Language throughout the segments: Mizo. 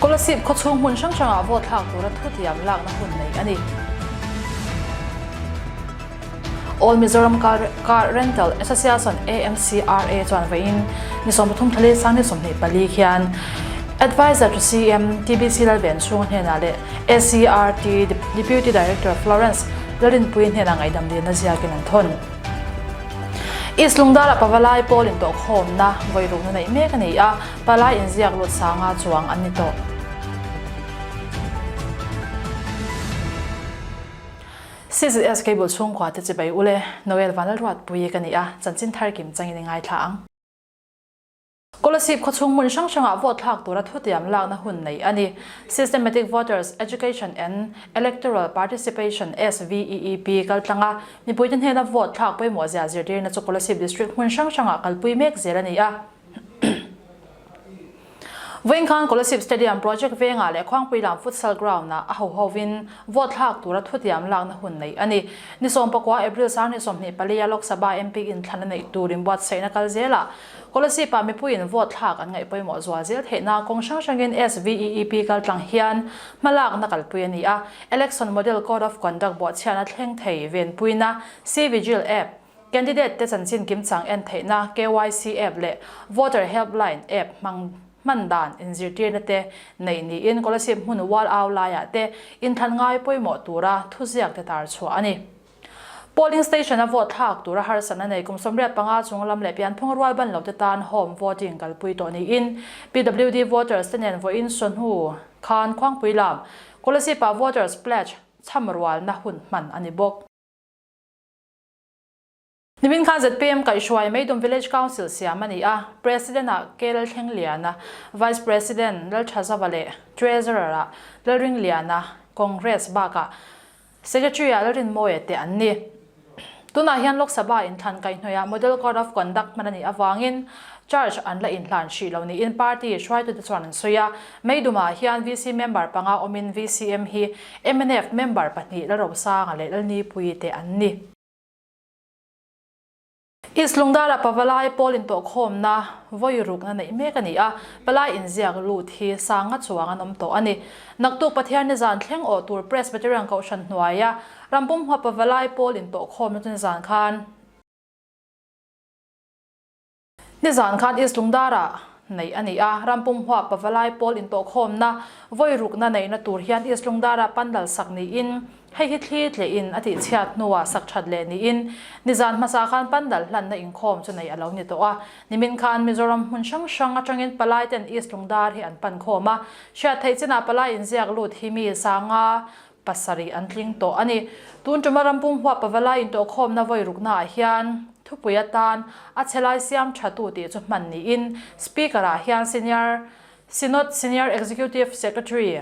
Kolasib khawchhung hmun hrang hrangah vote thlak tura thutiam lakna hun nei a ni. All Mizoram Car Rental Association, AMCRA, chuan vawiin ni 13 thla sang ni 24 khian Adviser to CM TBC Lalvenchhunga hnenah leh SCRT Deputy Director Florence Larinpuii hnenah ngaihdam dilna ziakin an thawn. East Lungdara Pavalai pawl intawhkhawmna vawirukna neih mek a ni a, palai inziak lut sanga chuang an ni tawh. CZS Cable chhungkua te chibai ule, Noel Vanlalruatpuii ka ni a, chanchin thar kim changin i ngaithla ang. Kolasib khawchhung hmun hrang hrangah vote thlak tura thutiam lakna hun nei a ni. Systematic Voters Education and Electoral Participation, SVEEP, kaltlanga mipuite hnena vote thlak pawimawh zia zirtirna chu Kolasib District hmun hrang hrangah kalpui mek zel a ni a. Vawiin khan Kolasib Stadium Project vengah leh Khuangpui lam Futsal Ground-ah a hohovin vote thlak tura thutiam lakna hun neih a ni. Ni 19 April sang ni 24 a Lok Sabha MP inthlan a neih tur inbuatsaihna kal zelah Kolasib-ah mipuiin vote thlak an ngaih pawimawh zual zel theihna kawng hrang hrangin SVEEP kaltlang hian hmalakna kalpui a ni a, Election Model Code of Conduct bawhchhiatna thleng thei venpuina C-Vigil App, Candidate te chanchin kimchang en theihna KYC App leh Voter Helpline App hmang hman dan inzirtirna te neih niin Kolasib hmun ual au laiah te inthlan ngai pawimawh tura thuziak te tar chhuah a ni. Polling station a vote thlak tura harsatna nei kum 85 chung lam leh pianphung rual ban lo te tan home voting kalpui tawh niin PWD voters te nen vawiin sawhnu khan Khuangpui lam Kolasib-ah voters pledge chham rualna hun hman a ni bawk. Nimin khan zpm kaihhruai Meidum Village Council siam a ni a, President-ah K Lalthlengliana, Vice President Lalthazava leh Treasurer-ah Lalringliana, Congress bakah Secretary-ah Lalrinmawia te an ni. Tunah hian Lok Sabha inthlan kaihhnawihah Model Code of Conduct hman a nih avangin charge an la inhlan hrih lo niin party hruaitute chuan an sawi a. Meidumah hian VC member panga awmin VCM hi mnf member pahnih Lalrosanga leh Lalnipuii te an ni. East Lungdara Pavalai pawl intawhkhawmna vawi rukna neih mek a ni a, palai inziak lut hi sanga chuang an awm tawh a ni. Naktuk Pathian nizan thleng awh tur Presbyterian Kohhran hnuaia Rampum hua Pavalai pawl intawhkhawmna chu nizan khan Nizan khan East Lungdara neih a ni a, Rampum huap Pavalai pawl intawhkhawmna vawi rukna neihna tur hian East Lungdara pandal sak niin hei hi thli tlehin a tihchhiat hnuah sak that leh niin nizan hmasa khan pandal hlanna inkhawm chu neih a lo ni tawh a. Nimin khan Mizoram hmun hrang hrang atangin palai ten East Lungdar hi an pan khawm a, hriat theih chinah palai inziak lut hi mi sanga pasarih an tling tawh a ni. Tun tuma rampum huap pavalai intawhkhawmna vawi ruknaah hian thupui atan a chhe lai siam tha tu tih chu hman niin Speaker-ah hian Senior Synod Senior Executive Secretary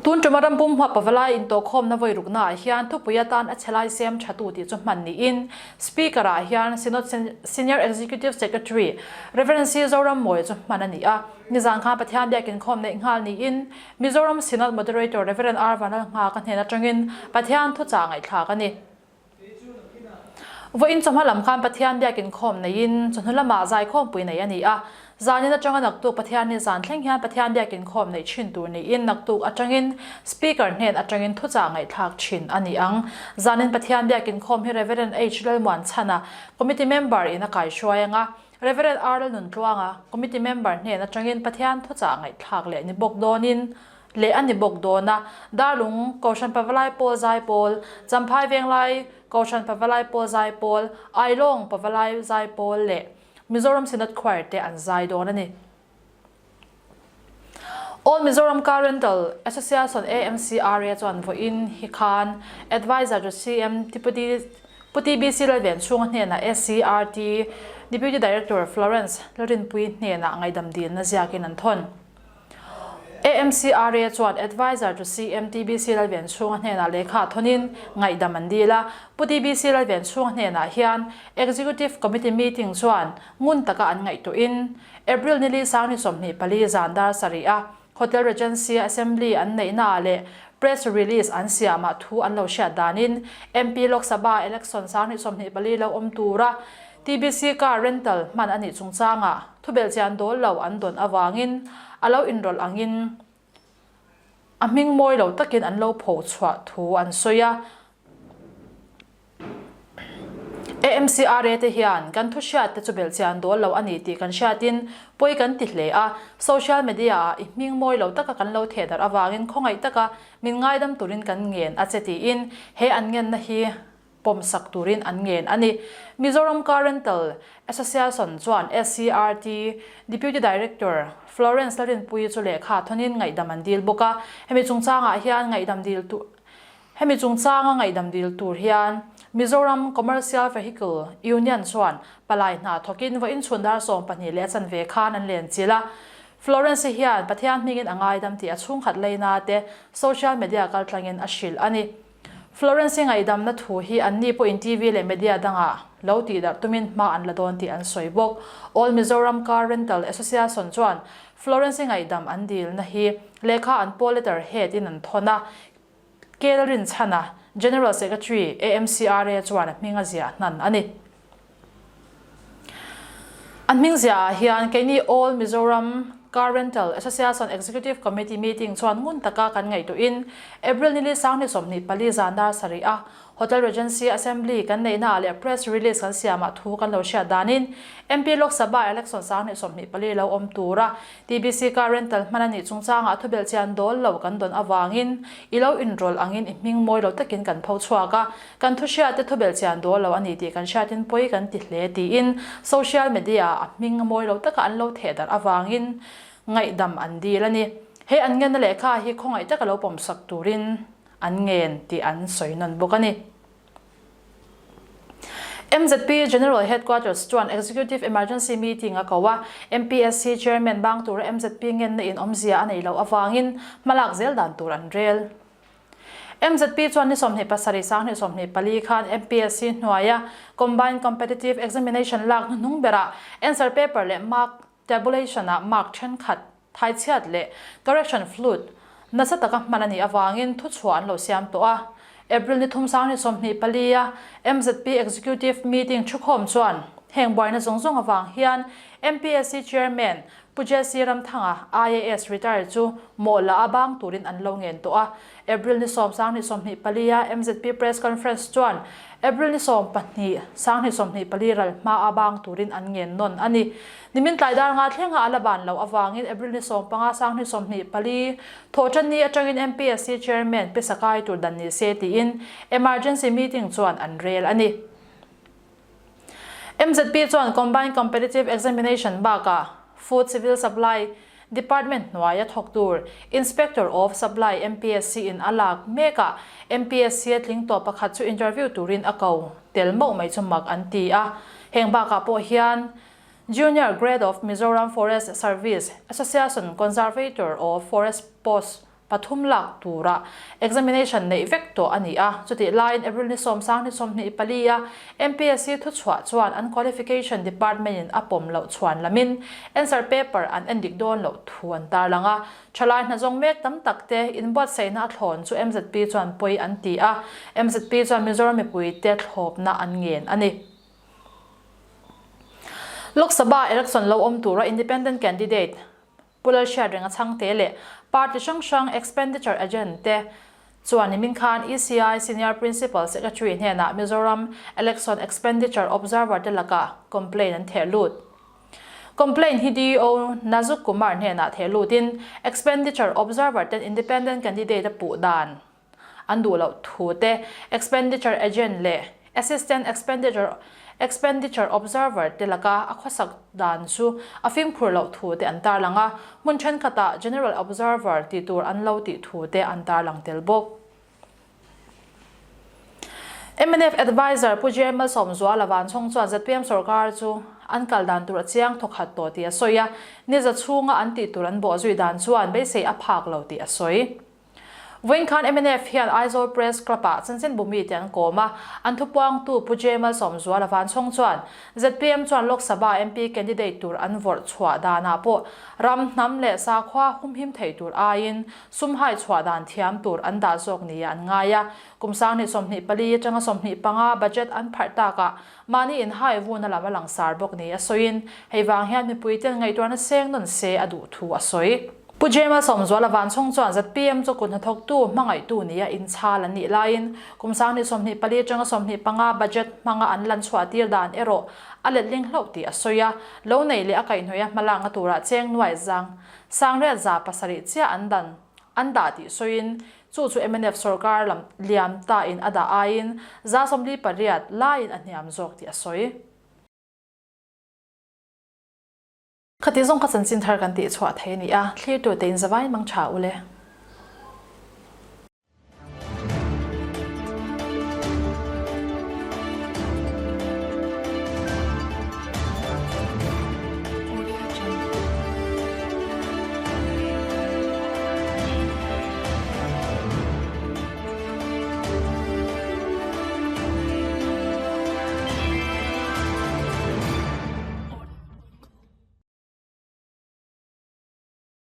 Tun tuma rampum huap pavalai intawhkhawmna vawi ruknaah hian thupui atan a chhe lai siam tha tu tih chu hman niin Speaker-ah hian Synod Senior Executive Secretary Rev. C. Zorammawia chu hman a ni a. Nizan khan Pathian biak inkhawm neih nghal niin Mizoram Synod Moderator Rev. R. Vanlalnghaka hnen atangin Pathian thuchah ngaihthlak a ni. Vawiin chawhma lam khan Pathian biak inkhawm neiin chawhnu lamah zaikhawmpui nei a ni a. Zanin atanga naktuk Pathian ni zan thleng hian Pathian biak inkhawm neih thin tur niin naktuk atangin Speaker hnen atangin thuchah ngaihthlak thin a ni ang. Zanin Pathian biak inkhawm hi Rev. H. Lalmuanchhana, Committee Member in a kaihruai anga, Rev. R. Lalnuntluanga, Committee member hnen atangin Pathian thuchah ngaihthlak leh ni bawk dawnin leh a ni bawk dawn a, Darlung, Kohhran Pavalai Pawl Zaipawl, Champhai Venglai, Kohhran Pavalai Pawl Zaipawl, Ailawng Pavalai Zaipawl leh Mizoram Synod Choir te an zai dawn a ni. All Mizoram Car Rental Association, AMCRA, chuan vawiin hi khan Adviser to CM Deputy Pu TBC Lalvenchhunga hnenah SCRT Deputy Director Florence Lalrinpuii hnenah ngaihdam dilna ziakin an thawn. AMCRA chuan Adviser to CM TBC Lalvenchhunga hnenah lehkha thawnin ngaihdam an dil a. Pu TBC Lalvenchhunga hnenah hian Executive Committee meeting chuan ngun taka an ngaihtuahin April nili sang ni 24 zan dar sarih a Hotel Regency a Assembly an neihnaah leh Press Release an siamah thu an lo hriat danin MP Lok Sabha Election sang ni 24 lo awm tura TBC car rental hman a nih chungchangah thubelhchian dawl lo an dawn avangin a lo inrawlh angin. A hming mawi lo takin an lo pho chhuah thu an sawi a. AMCRA te hian kan thu hriat te chu belh chian dawl lo a ni tih kan hriatin pawi kan ti hle a, social media ah i hming mawi lo taka kan lo theh darh avangin khawngaih taka min ngaidam turin kan ngen a che tiin he an ngenna hi pawmsak turin an ngen a ni. Mizoram Car Rental Association chuan SCRT Deputy Director Florence Larinpuii chu lehkha thawnin ngaihdam an dil bawk a, hemi chungchangah hian ngaihdam dil tur hemi chungchanga ngaihdam dil tur hian Mizoram Commercial Vehicle Union chuan palai hna thawkin vawiin chhun dar 12 leh a chanve khan an len chilh a. Florence-i hian Pathian hmingin a ngaidam tih a chhungkhat leina te social media kaltlangin a hrilh a ni. Florence-i ngaihdamna thu hi anni pawhin TV leh media dangah lo tihdarh tumin hma an la dawn tih an sawi bawk. All Mizoram Car Rental Association chuan Florence-i ngaihdam an dilna hi lehkha an pawl letter head in an thawn a, Kel Rinchhana, General Secretary, AMCRA chuan a hming a ziah hnan a ni. An hming ziahah hian keini All Mizoram Car Rental Association Executive Committee meeting chuan ngun taka kan ngaihtuahin April ni li 2024 zan dar sarih a Hotel Regency Assembly kan neihnaah leh Press Release kan siamah thu kan lo hriat danin MP Lok Sabha Election 2024 lo awm tura TBC Car Rental hman a nih chungchangah thubelh chian dawl lo kan dawn avangin i lo inrawlh angin i hming mawi lo takin kan pho chhuak a. Kan thuhriatte thubelh chian dawl lo a ni tih kan hriatin pawi kan ti hle tiin social media ah a hming mawi lo taka an lo theh darh avangin ngaihdam an dil a ni. He an ngenna lehkha hi khawngaih taka lo pawmsak turin an ngen tih an sawi nawn bawk a ni. MZP General Headquarters chuan Executive Emergency Meeting a ko a, MPSC Chairman bang tura MZP ngenna in awmzia a neih loh avangin hmalak zel dan tur an rel. MZP chuan ni 27 2024 khan MPSC hnuaia Combined Competitive Examination lak hnuhnung berah answer paper leh mark tabulation-ah mark thenkhat thaichhiat leh correction fluid nasa taka hman a nih avangin thuchhuah an lo siam tawh a. April ni thum 2024 a MZP Executive Meeting thukhawm chuan heng buaina zawng zawng avang hian MPSC Chairman Pu Jesse Ramthanga, IAS retired chu mawh la a bang turin an lo ngen tawh a. April ni 10 2024 a MZP Press Conference chuan April ni 12 2024 ral hma a bang turin an ngen nawn a ni. Nimin tlai dar nga thlenga a la ban loh avangin April ni 15 2024 thawhtanni atangin MPSC Chairman Pi Sakai tur dan ni se tiin Emergency Meeting chuan an rel a ni. MZP chuan Combined Competitive Examination bakah Food Civil Supply Department hnuaia thawk tur Inspector of Supply MPSC in a lak mekah MPSC a tling tawh pakhat chu interview turin a ko tel mauh mai chu mak an ti a. Heng bakah pawh hian Junior Grade of Mizoram Forest Service Association Conservator of Forest post pathum lak tura examination neih vek tawh a ni a. Chutih laiin April ni 10 ni 24 a MPSC thuchhuah chuan an qualification department in a pawm loh chhuan lamin answer paper an endik dawn loh thu an tarlang a. Thalai hna zawng mek tam tak te inbuatsaihna a thlawn chu MZP chuan pawi an ti a. MZP chuan Mizoram mipuite thlawpna an ngen a ni. Lok Sabha election lo awm tura independent candidate Pu Lalhriatrenga chhangte leh party hrang hrang expenditure agent te chuan nimin khan ECI Senior Principal Secretary hnenah Mizoram Election Expenditure Observer te lakah complaint an theh lut. Complaint hi DEO Nazuk Kumar hnenah theh lutin Expenditure Observer ten independent candidate a puh dan an duh loh thu te, expenditure agent leh assistant expenditure expenditure observer te laka a khawsak dan chu a fimkhur loh thu te an tarlang a, hmun thenkhatah general observer tih tur an lo tih thu te an tarlang tel bawk. Mnf adviser Pu JML Sawmzuala Vanchhawng chuan zpm sorkar chu an kal dan tur a chiang thawkhat tawh tih a sawi a, niza chhunga an tih tur an bawhzui dan chuan beisei a phak lo tih a sawi. Vawiin khan mnf hian Aizawl Press Club-ah chanchinbu mite an kawm a, an thupuangtu Pu J Malsawmzuala Vanchhawng chuan zpm chuan Lok Sabha MP candidate tur an vawrh chhuah danah pawh ram, hnam leh sakhua humhim thei tur aiin sum hai chhuah dan thiam tur an dah zawk nia an ngai a. Kum 2024 atanga 25 budget an pharh takah mahni inhai vuna lam a langsar bawk nia sawiin hei vang hian mipuiten ngaihtuahna seng nawn se a duh thu a sawi. Pu James Sawmzuala Vanchhawng chuan zpm chu kut hnathawktu hmangaihtu nia inchhal an nih laiin kum 2024 atanga 25 budget hmanga an lan chhuah tir dan erawh a letling hlauh tih a sawi a, lo neih leh a kaihhnawih a hmalakna turah cheng nuai zang sangriat 700 chiah an dan an dah tih sawiin chu chu mnf sorkar lam liam tain a dah aiin 48% laiin a hniam zawk tih a sawi. Khati zawng kha chanchin thar kan tih chhuah thei a ni a, thlirtu tein zavai mang tha u le.